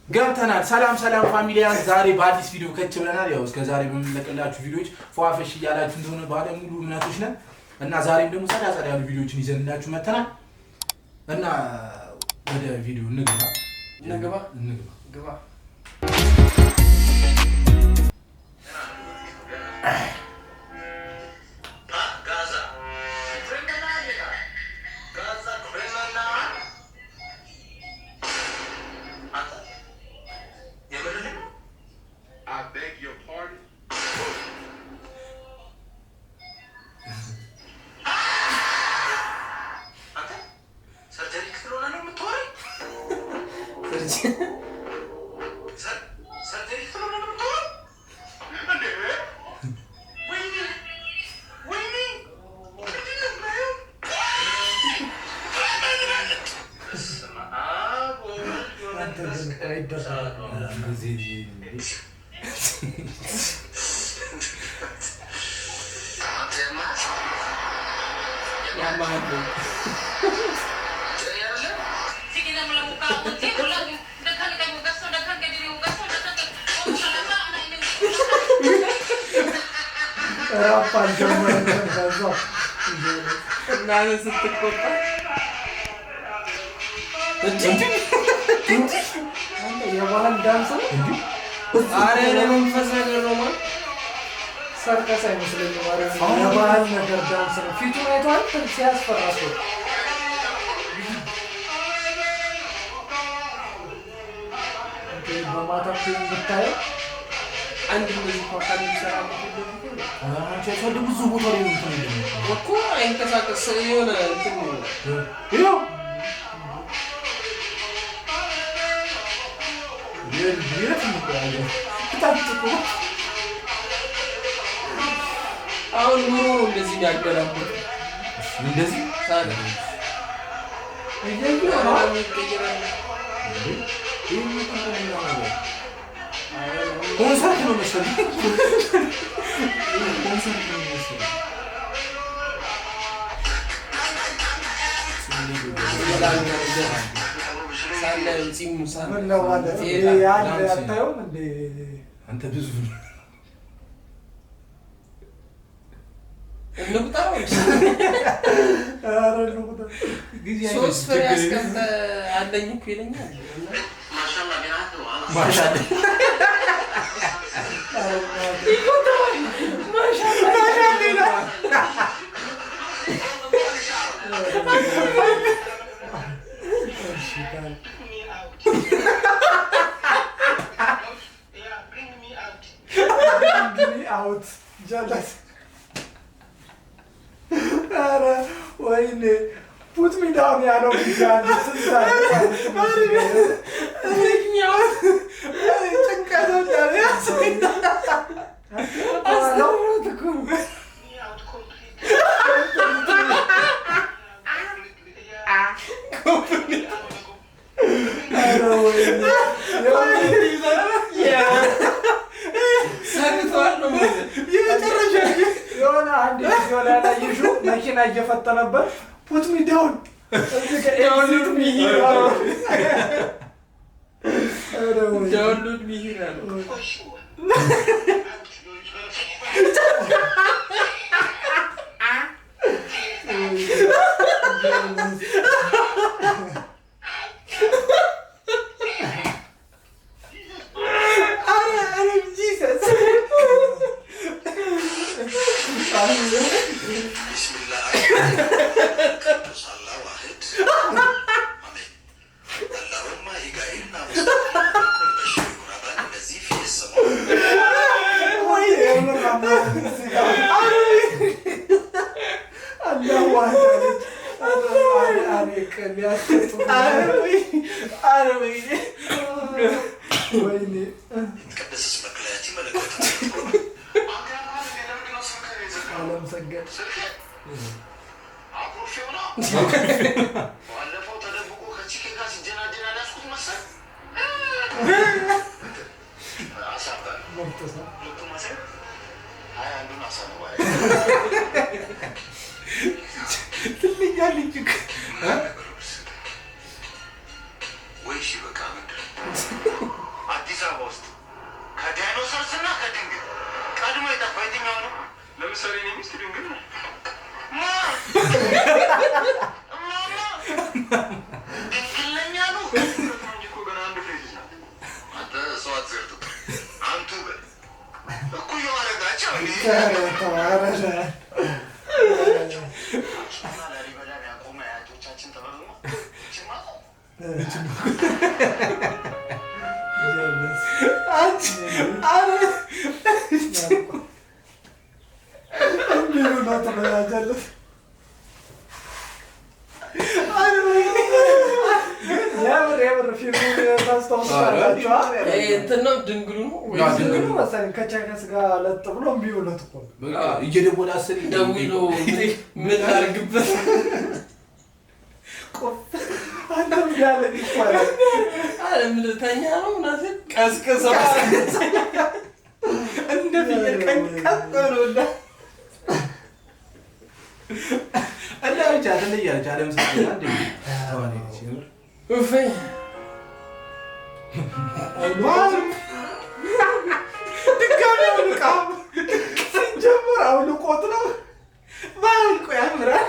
ገብተናል። ሰላም ሰላም ፋሚሊያን፣ ዛሬ በአዲስ ቪዲዮ ከች ብለናል። ያው እስከ ዛሬ በምንለቅላችሁ ቪዲዮዎች ፏፈሽ እያላችሁ እንደሆነ ባለሙሉ እምነቶች ነን እና ዛሬም ደግሞ ጸዳ ጸዳ ያሉ ቪዲዮዎችን ይዘንላችሁ መተናል እና ወደ ቪዲዮ እንግባ። እንግባ። እንግባ። ግባ። I beg your pardon. Surgery ክፍል ሆነ ነው የምታወራኝ? Surgery ክፍል ሆነ ነው የምታወራኝ? እንዴ! ወይኔ! ወይኔ! ምንድን ነው የማየው? በስመ አብ ወወልድ ወመንፈስ ቅዱስ አሐዱ አምላክ። አንተ ያመሃል? ያማሃል። ጀሪ አይደለ? Sige na mo lang mukhaon. Sige lang. Daghan kay mo gasto, daghan kay diri mo gasto, daghan kay oh salama ana inyong ራፕ አልጀመረም። ከዛ እናትህ ስትቆጣ አንተ የባህል ዳንስ ነው። አረ ለመንፈስ ነገር ነው ማለት። ሰርከስ አይመስለኝም። ኧረ የባህል ነገር ዳንስ ነው። ፊቱን አይተዋል? ሲያስፈራ ሰው። እንዴ፣ በማታ ፊልም ብታየው። አንድ እንደዚህ እንኳን ከሚሰራ አንቺ ሰው ብዙ ቦታ ላይ ነው እንትን የሚለው። እኮ አይንቀሳቀስ የሆነ እንትን ነው። ይኸው የት ነው ያለው? በጣም ጥቁር። አሁን ኑሮ ነው እንደዚህ የሚያገላብጥ። እንደዚህ። ታዲያ። እያየሁ ነው። ይቀየራል። ይህ በጣም ነው የሚያምረው። ኮንሰርት ነው መሰለኝ። ኮንሰርት ነው መሰለኝ። ሳለ ጺሙ ሳለ ምን ነው ማለት ይሄ ይሄ አንድ ዳንስ። አታየውም እንዴ? አንተ ብዙ ነው። እንቁጠረው። ኧረ እንቁጠር። ጊዜ ሶስት ፍሬ ችግር የለም። አስቀምጠህ አለኝ እኮ ይለኛል። እና ማሻአላ። ኧረ እናቴ። ማሻአላ ይላል። እሺ ታዲያ። Bring me out. Bring me out. ጀለስ። ኧረ ወይኔ፣ put me down ያለው ጊዜ አንድ ስንት አለ ማለት ነው። ጭንቀት አስተውሎት እኮ ነው። Me out completely. Yeah. ኧረ ወይኔ። ሰግተዋል ነው የምልህ። የመጨረሻ የሆነ አንድ ቪዲዮ ላይ ያላየሽው መኪና እየፈጠነበት put me down እዚህ ጋር exit me here አለው። ኧረ ወይኔ። Download me here አለው። For sure. ኧረ ኧረ Jesus. ቢስሚላህ ቅዱስ አላህ ዋህድ አሜን። አላሁማ ሂጋይና በሺ ጉራባን ለዚህ ፊ ሰማ። የምር አምላክ እዚህ ጋር አላህ ዋህድ አለች። ኧረ ኧረ ቅል ያስጡ። ኧረ ወይኔ። ወይኔ። የተቀደሰ ስመ ክላያቲ መለኮት። አለም ሰገድ። ባለፈው ተደብቆ ከቺኬ ጋር ሲጀናጀን አልያዝኩት መሰል። አሳ ምርጥ ሰው። ሁለቱም አሳ። አይ አንዱን አሳ ነው። ትለያለች እኮ። ወይ እሺ በቃ ምንድን ነው? ለምሳሌ እኔ ሚስት ድንግል ነው። ድንግል ነኝ አሉ። እንጂ እኮ ገና አንድ ፍሬ ልጅ ናት። አንተ ሰው አትዘርጥጥ። አንቱ በል እኩያ ማድረጋቸው እንዴ? ኧረ እና ላሊበላን ያቆመ አያቶቻችን ጥበብ ነው። ይቺማ አንቺ አረ እምቢ ብሎ ትለያለህ። የምር የምር ፊልሙን ታስታውሳላችሁ? ይሄ እንትን ነው ድንግሉ ነው ያ ወይስ ድንግሉ። ድንግሉ መሰለኝ ከቸከስ ጋር ለጥ ብሎ እምቢ ብሎት እኮ ነው። በቃ እየደወለ አስር ደውሎ ምን ላድርግበት? አንተ እምቢ አለኝ እኮ አለ። አረ ምን ተኛ ነው ምናምን ቀስቅሰው እንደ ፍየል ቀን ቀጥ ብሎላ እና ብቻ ትለያለች። አለም ፀሐይ አንድ ተዋናይ ነች የምር። እፈይ ድጋሚ አውልቃ ሲጀመር አውልቆት ነው። ባልቆ ያምራል።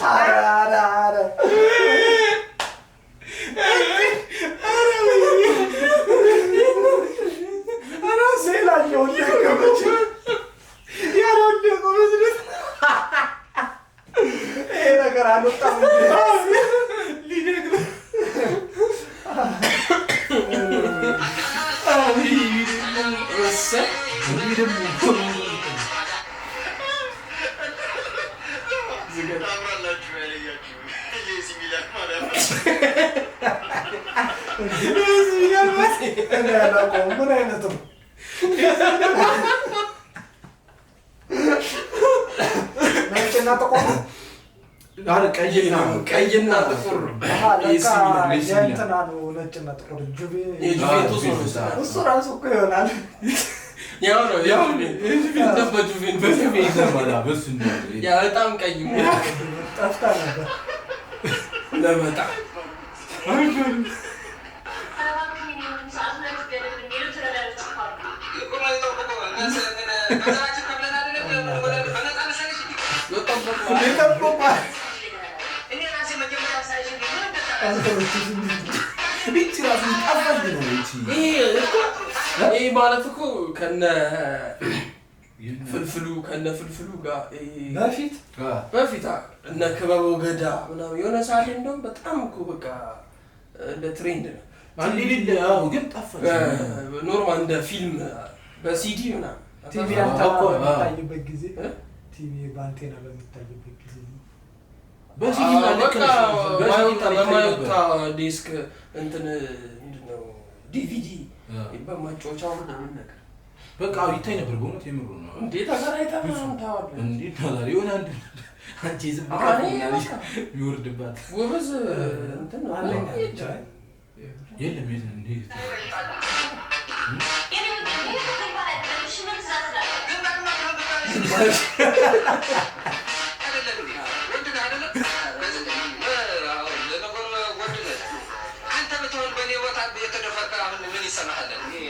ኧረ ኧረ ኧረ ሌላኛውን ደገመች። ያልወደቀው መስሎት ይሄ ነገር አልወጣም እንዴ? ሊደግም እሰይ እንዲህ ደግሞ ታምራላችሁ ያለያችሁ የሲ ሚላን ማለት ነው። እኔ አላውቀውም። ምን አይነት ነው? ነጭና ጥቁር ነው? አረ ቀይና ቀይና ጥቁር አሃ፣ ለካ ኤሲ ሚላን፣ ኤሲ ሚላን። የእንትና ነው ነጭና ጥቁር ጁቬ። የጁቬንቱስ ነው እሱ ራሱ እኮ ይሆናል። ያው ነው ያው ያው ነው። ነው በጁቬንቱስ በጁቬ ይዘባላ በሱ ነው። ያ በጣም ቀይ ጠፍታ ነበር። ለበጣ ሰዓት ላይ ትገደብ እንዲሉ ትረዳለች እኮ አሉ። ይጠብቋል። ይቺ ራሱ ጣፋጭ ነው ይቺ። ይሄ እኮ ይሄ ማለት እኮ ከነ ፍልፍሉ ከነ ፍልፍሉ ጋር ይሄ በፊት በፊት እነ ክበበው ገዳ ምናምን የሆነ ሰዓት ላይ እንደውም በጣም እኮ በቃ እንደ trend ነው። አንዴ ሌለ አዎ፣ ግን ጠፋች። Normal እንደ ፊልም በሲዲ ምናምን ቲቪ አዎ፣ አንቴና እኮ፣ አዎ። በሚታይበት ጊዜ እ? ቲቪ በአንቴና በሚታይበት ጊዜ ነው። በሲዲ አዎ፣ ልክ በቃ ነሽ። በሲዲ ማይወጣ ይታይ በማይወጣ ነበር። ዲስክ እንትን ምንድን ነው ዲቪዲ አዎ። በማጫወቻው ምናምን ነገር በቃ አዎ፣ ይታይ ነበር በእውነት የምሩ ነው። እንዴ ተከራይተህ ምናምን ታዋለህ። እንዴት ነው ዛሬ የሆነ አንድ አንቺ ዝም አዎ፣ ብላ እኔ በቃ የሚወርድባት ጎበዝ እንትን ነው። አለኝ ብቻ። የለም የለም እንዴ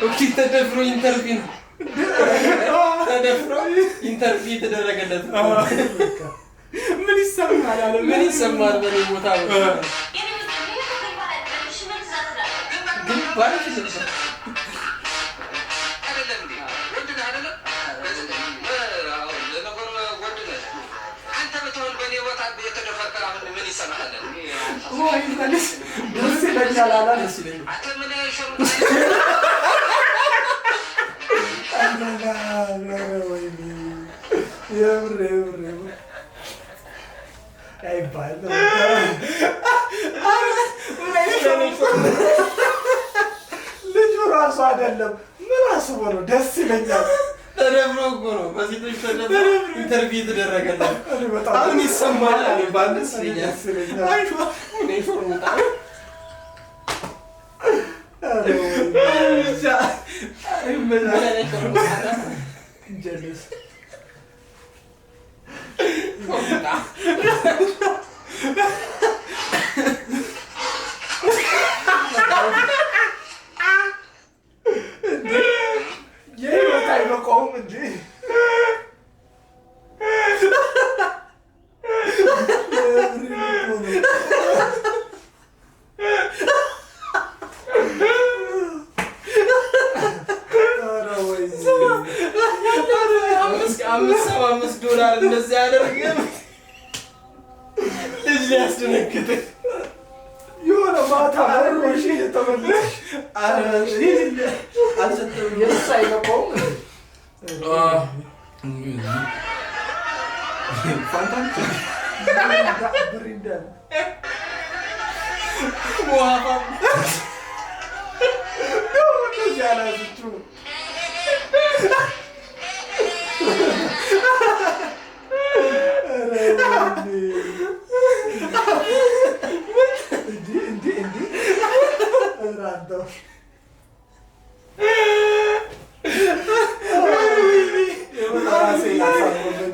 Okay ተደፍሮ interview ነው ተደፍሮ interview የተደረገለት ነው። ምን ይሰማል አለ ምን ይሰማል በእኔ ቦታ ግን ባሪፍ ነበር። ደስ ይለኛል አላለ። ደስ ይለኛል። ወይኔ የምር የምር የምር አይባልም። ልጁ ራሱ አይደለም ምን አስቦ ነው ደስ ይለኛል። ተደፍሮ እኮ ነው በሴቶች ተደፍሮ interview የተደረገለት። እኔ በጣም አሁን ይሰማል አለ ባል ደስ ይለኛል። ደስ ይለኛል። እኔ ሾርሙጣ ኧረ ወይኔ ምን አይነት ሾርሙጣ ነው? ጀለስ ሾርሙጣ የህይወት አይበቃውም እንዴ? እንኳን እንደዚህ አያደርግም። ልጅ ሊያስደነግጥ የሆነ ማታ መሮሽ እየተመለስሽ አልሰጠሁም። የእሱ አይገባውም። ፋንታ ብሪንዳ ውሃ እንደዚህ ያላዘችው ኧረ ወይኔ። እንዲህ እንዲህ እንዲህ ኧረ አንተው የሆነ ራሴን አሳመመኝ።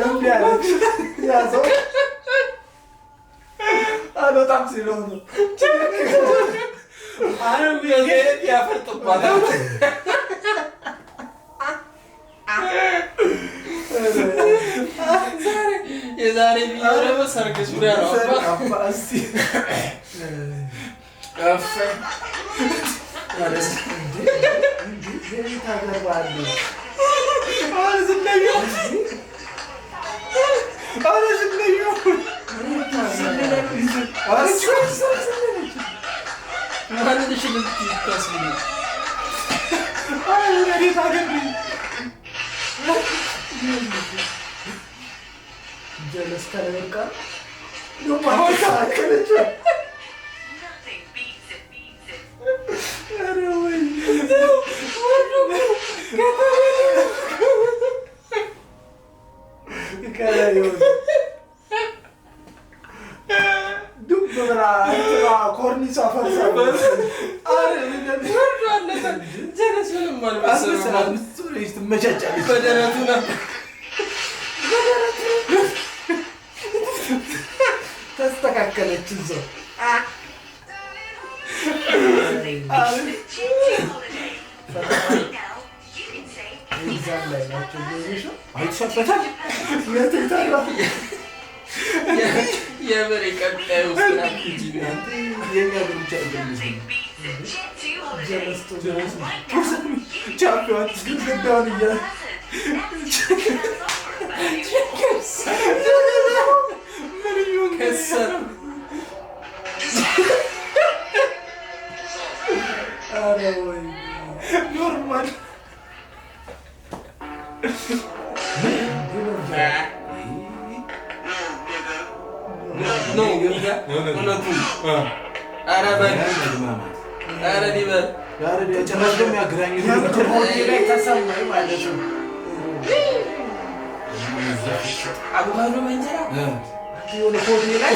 እምቢ አለች። ያዘው አልወጣም ሲለው ነው። ያፈርጥባታል። የዛሬ ቪዲዮ ደግሞ ሰርግ ዙሪያ ነው። አባ። አባ እስቲ እፈይ። የቤት ሀገር ባህል ነው። ኧረ ዝለዩ! ኧረ ዝለዩ! ኧረ ማንን እሺ ልታስብል ነው? ኧረ የቤት ሀገር ነው። ጀለስ ከላይ ወድቃ ደግሞ አልተከላከለችም። Nothing beats it, beats it. ኧረ ወይኔ። ከላይ የሆነ ዱብ ብላ እንትኗ ኮርኒሷ ፈርሳ ወርዶ አለፈ። ጀለስ ምንም አልመሰለውም። አስመሰላት። ምስሉ ትመቻቻለች። በደረቱ ነበር። ተስተካከለች እዛው። Nothing beats it. Jet2 holiday. Right now, you can save ኤግዛም ላይ ናቸው እየሄድሽ አይተሻበታል። የት የተረፈ የበሬ ቀጣዩ ስትራቴጂ እናንተ። የኛ ሀገር ብቻ አይደለም። Nothing beats it. Jet2 holiday. ጀለስ ጀለስ Right now, you can ቻምፒዮን ግድግዳውን እያ ምን ይሁን ከሰረ። ኧረ ወይኔ። Normal No nigga፣ እውነቱን። ኧረ በል፣ ኧረ ሊበል። ጭራሽ ደግሞ ያግራኝ ሆዴ ላይ ተሰማኝ ማለት ነው። አቮካዶ በእንጀራ የሆነ ሆዴ ላይ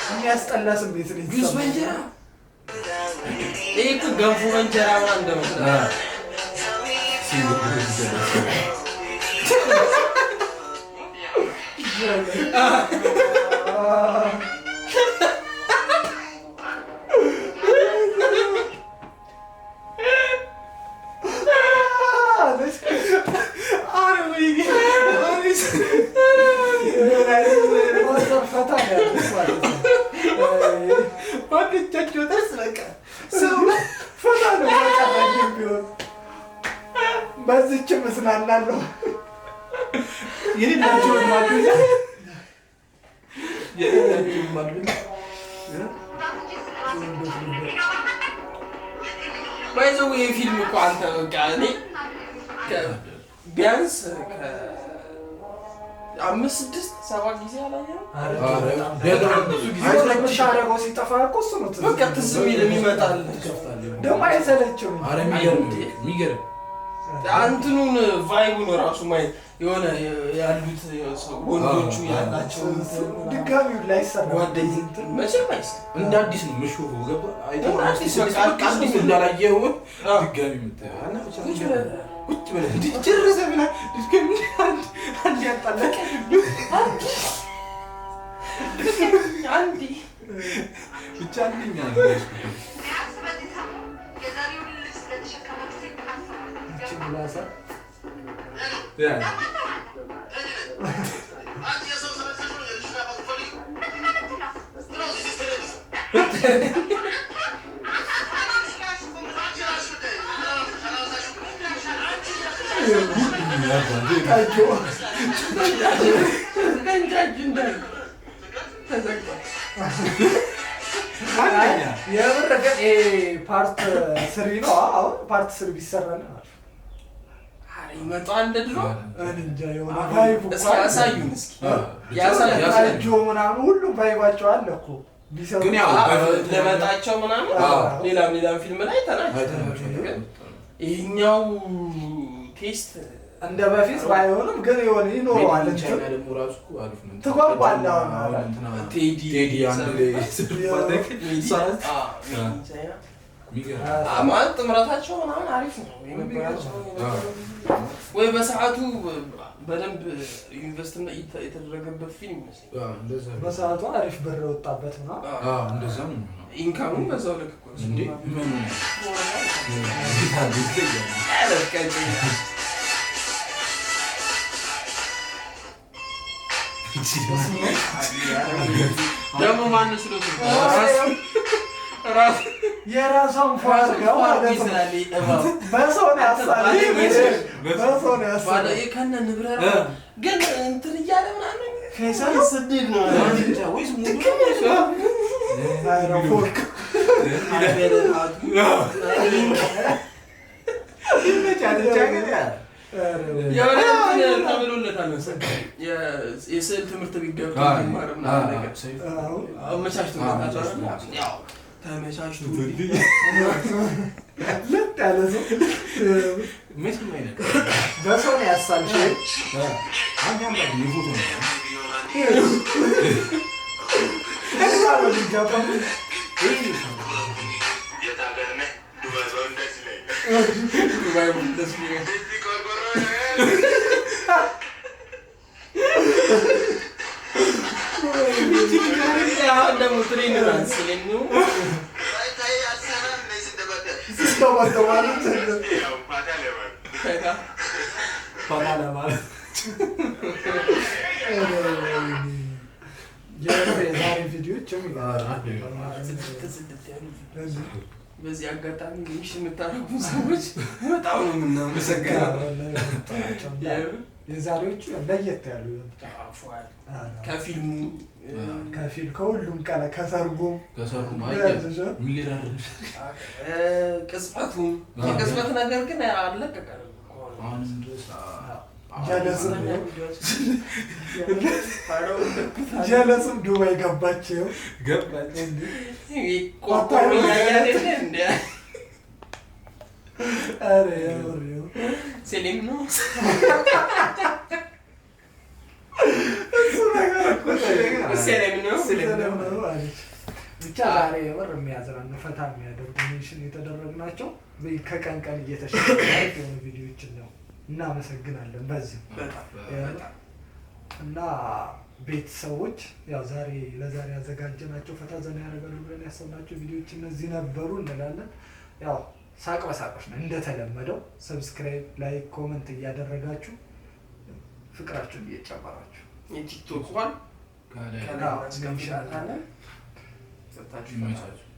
የሚያስጠላ ስሜት ነው ጁስ የተሰማኝ። በእንጀራ። ይሄ እኮ ገንፎ በእንጀራ ምናምን እንደመስላት። አለች። ማዘር ፈታ ነው ያለች ማለት ነው። ባንቻቸው ጥርስ በቃ ሰው ፈታ ነው በቃ ቢሆን በዚችም እዝናናለሁ። የሌላቸውን ማድረግ የሌላቸውን ማድረግ ባይዘው ይሄ ፊልም እኮ አንተ በቃ እኔ ቢያንስ ከአምስት ስድስት ሰባት ጊዜ አላየኸውም? ብዙ ጊዜ የሆነ የምታደርገው ሲጠፋ እኮ እሱ ነው ትዝ በቃ ትዝ የሚል የሚመጣል። ደግሞ አይሰለችም። ኧረ የሚገርም የሚገርም እንትኑን vibe ኡን ራሱ ማየት የሆነ ያሉት ሰው ወንዶቹ ያላቸው ድጋሚው ላይ ይሰራል። ጓደኝነት መቼም አይሰራም። እንደ አዲስ ነው ምሾፈው ገባ አይተህ እንደ አዲስ በቃ በቃ አዲስ እንዳላየኸው አዎ። ድጋሚ የምታየው እና ብቻ ቁጭ ብለህ ቁጭ ብለህ እንዲህ ጭርሰህ ብላ ድጋሚ አንድ ያጣለህ አንዴ ብቻ አንደኛ ነው ያዝኩት። ምላሳ ያ ጠጁ ተንጫጩ እንዳለ ተዘግቷል። አንደኛ የምር ግን ይሄ part 3 ነው። አሁን part 3 ቢሰራልን አሪፍ። ኧረ ይመጣል እንደ ድሮ። እኔ እንጃ የሆነ vibe እኮ እስኪ አለ። ያሳዩን እስኪ ብቻ ያሳዩን። ያሳዩን። ጆ ምናምን ሁሉም vibe ኣቸው አለ እኮ ቢሰሩ። ግን ያው ለመጣቸው ምናምን ሌላም ሌላም ፊልም ላይ አይተናቸው። ግን ይሄኛው taste እንደ በፊት ባይሆንም ግን የሆነ ይኖረዋል እንትን ቻይና ደግሞ ራሱ እኮ አሪፍ ነው። ትጓጓለህ አሁን። አሁን እንትና ቴዲ ቴዲ አንድ ላይ የሰሩባት ቻይና የሚገርም ማለት ጥምረታቸው ምናምን አሪፍ ነው የነበራቸው። ወይ በሰዓቱ በደንብ invest የተደረገበት ፊልም ይመስለኛል። እንደዛ ነው። በሰዓቱ አሪፍ ብር ወጣበት ምናምን። አዎ እንደዛ ነው። income ኡ በዛው ልክ እኮ ነው። እንዴ ምን ደግሞ ማነው ስሎት ራሱ የራሷን ፏ አድርጋ ማለት ነው። በሰው ነው ያሳለው። በሰው ነው ያሳለው። ከነ ንብረራ ግን እንትን እያለ ምናምን ፌሰል ስድድ ነው። ወይስ ሙሉ ኧረ ፎቅ ይመቻል። ብቻ ግን ያ የሆነ እንትን ተብሎለታል መሰለኝ የስዕል ትምህርት ቤት ገብቶ እንዲማር ምናምን ነገር አመቻችቶለታል አይደል? ያው ተመቻችቶ ለጥ ያለ ሰው መቼም አይነቅም። በሰው ነው ያሳልሽ። አንድ ያምራል የፎቶ ነው። እዛ ነው ሊገባ። የት ሀገር ነህ? ዱባይ ሰው እንደዚህ ላይ ዱባይ ደስ የሚለው እንደዚህ ቆርቆሮ አሁን ደግሞ train ስለሚሆን ታይ ታይ አልሰማም እንደዚህ እንደበደ ሲስተባተባሉ ያው ፋታ ለማለት ፈታ ለማለት የምር የዛሬ ቪዲዮዎች ጽድት ያሉ በዚህ አጋጣሚ wish የምታደርጉ ሰዎች በጣም ነው የምናመሰግነው። የዛሬዎቹ ለየት ያሉ ከፊልሙ ከፊል ከሁሉም ቀለ ከሰርጉም ከሰሩ ቅጽበቱም የቅጽበት ነገር ግን አልለቀቀንም። አሁንም ድረስ ጀለስም ዱባይ ገባቸው ገባች። ቆርቆሮ እያያለ እንደ ኧረ የምር የምር ሴሌም ነው እሱ ነገር እኮ ሴሌም ነው ሴሌም ነው አለች። ብቻ ዛሬ የምር የሚያዝናኑ ፈታ የሚያደርጉ mention የተደረግናቸው ከቀን ቀን እየተሻለ የሆኑ ቪዲዮዎችን ነው። እናመሰግናለን በዚህ እና ቤተሰቦች ያው ዛሬ ለዛሬ ያዘጋጀናቸው ፈታ ዘና ያደርጋሉ ብለን ያሰብናቸው ቪዲዮዎች እነዚህ ነበሩ እንላለን። ያው ሳቅ በሳቆች ነው እንደተለመደው። subscribe፣ like፣ comment እያደረጋችሁ ፍቅራችሁን እየጨመራችሁ የቲክቶክ ዋን ከላይ እናስቀምጣለን። ይመቻችሁ።